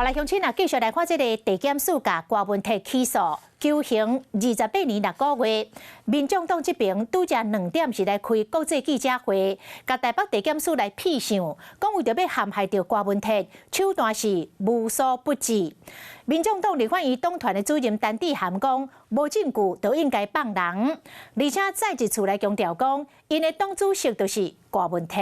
來鄉親啊，繼續來看這个地檢署共柯文哲起訴，求刑28年6個月。民眾黨這邊拄才2點是來開國際記者會，共台北地檢署來痞相，講為著欲陷害著柯文哲，手段是無所不至。民眾黨立法院黨團的主任陳智菡講，無證據就應該放人，而且再一次來強調講，𪜶的黨主席就是柯文哲。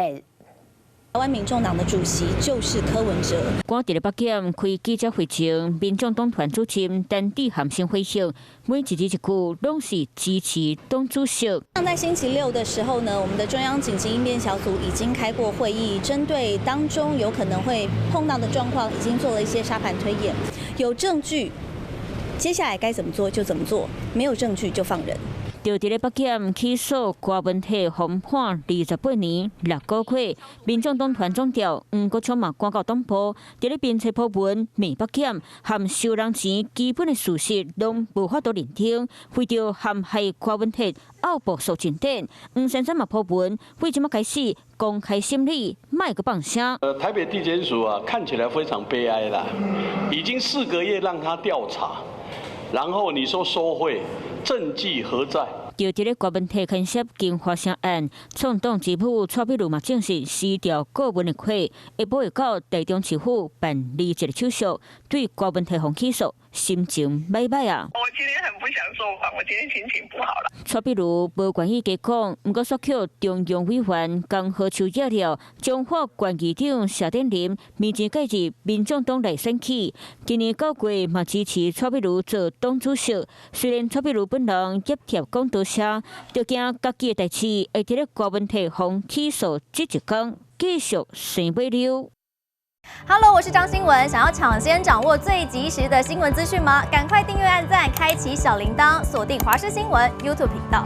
台灣民眾黨的主席就是柯文哲。趕佇咧北檢開記者會前，民眾黨團主任陳智菡先回應，每一字一句攏是支持黨主席。在星期六的時候呢，我們的中央緊急應變小組已經開過會議，針對當中有可能會碰到的狀況，已經做了一些沙盤推演。有證據，接下來該怎麼做就怎麼做；沒有證據就放人。就佇咧北檢起訴柯文哲，予判28年6個月。民眾黨團總召黃國昌嘛趕到黨部，佇咧面冊 po 文罵北檢含收人錢基本的事實攏無法度認定，為著陷害柯文哲拗步數進展。黃珊珊嘛 po 文，為這馬開始公開審理，莫閣放聲。台北地檢署啊，看起來非常悲哀啦，已經4個月讓他調查，然後你說收賄，證據何在？就佇咧柯文哲牽涉金華城案，創黨之母蔡壁如嘛證實辭掉顧問的缺，下晡會到台中市府辦離職的手續，對柯文哲予起訴，心情䆀䆀啊！我今天很不想受訪，我今天心情不好了。蔡壁如無願意加講，毋過煞予中央委員江和秋惹了，彰化縣議長謝典林明前介入民眾黨內選舉，今年9月嘛支持蔡壁如做黨主席。雖然蔡壁如本人挾貼講多謝，就驚家己的代誌會佇咧柯文哲予起訴這一工繼續生尾溜。 Hello，我是張新文，想要搶先掌握最及時的新聞資訊嗎？趕快訂閱、按讚、開啟小鈴鐺，鎖定華視新聞 YouTube 頻道。